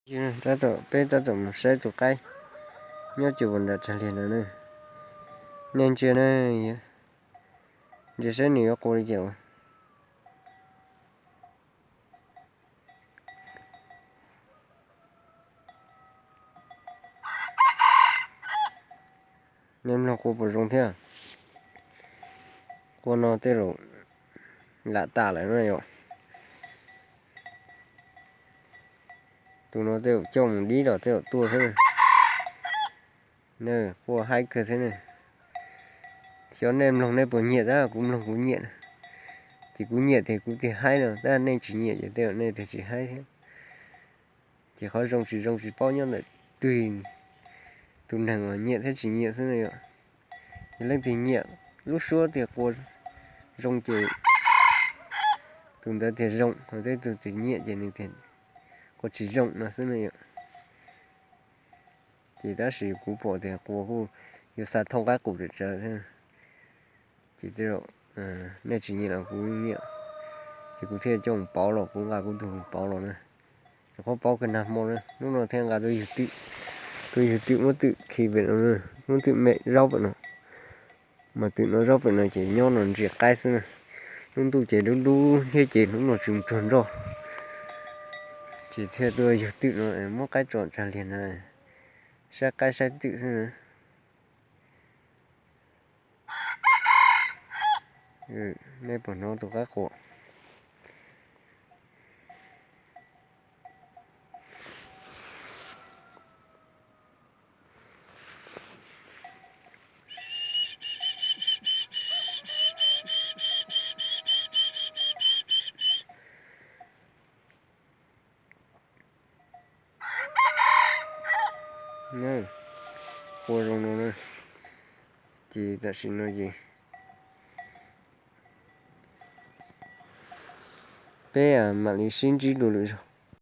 Tab tom, peb tab tom mus saib tus qaib nyob cuag puas nram tsag liag no na. Nej ntsia na, ntsia saib nws yuav qua li cas. Nej mloog qua puas zoo thiab? Qua no tej zaum lam tas lawm no yom. Tus no tej zaum coj mus dib los tej zaum tuaj thiab. Qua haib kawg thiab ne. Xyov nej mloog nej puas nyiam tab kuv mloog kuv nyiam. Ces kuv nyiam tias kuv tias haib no, tab nej tsis nyiam ces tej zaum nej tias tsis haib thiab. Ces qhov zoo tsis zoo tsis paub nyob ntawm twg, tus neeg uas nyiam thiab tsis nyiam xwb no yom. Ces leej twg nyiam lub suab tias qua zoo ces tus ntawd tias zoo, ho tej tug tsis nyiam ces nws tias qua tsis zoo no xwb no yom. Ces tab sis kuv pom tias qua kuj yuav xa thooj qaib qus tsawv tsawv thiab. Ces tej zaum nej tsis nyiam los kuv nyiam, ces kuv thiaj coj mus pauv los, kuv nqa kuv tug mus pauv los na. Rau qhov pauv kawg nag hmo na, hnub no thiaj nqa tuaj yug twm. Tuaj yug twm muab twm khi pem no, muab twm me zaub pem no. Mas twm no zaub pem no ces nyob no ntsia qaib xwb na. Lub ntuj ces dub dub thiab ces hnub no tsis mus tsuag nroj, ces thiaj tuaj yug twm no muab qaib tso tsag liag na, saib qaib saib twm xwb na. Nej puas hnov tus qaib quas? Qua zoo no na. Ces tam sim no ces peb mam li sib ntsib dua lwm zaug.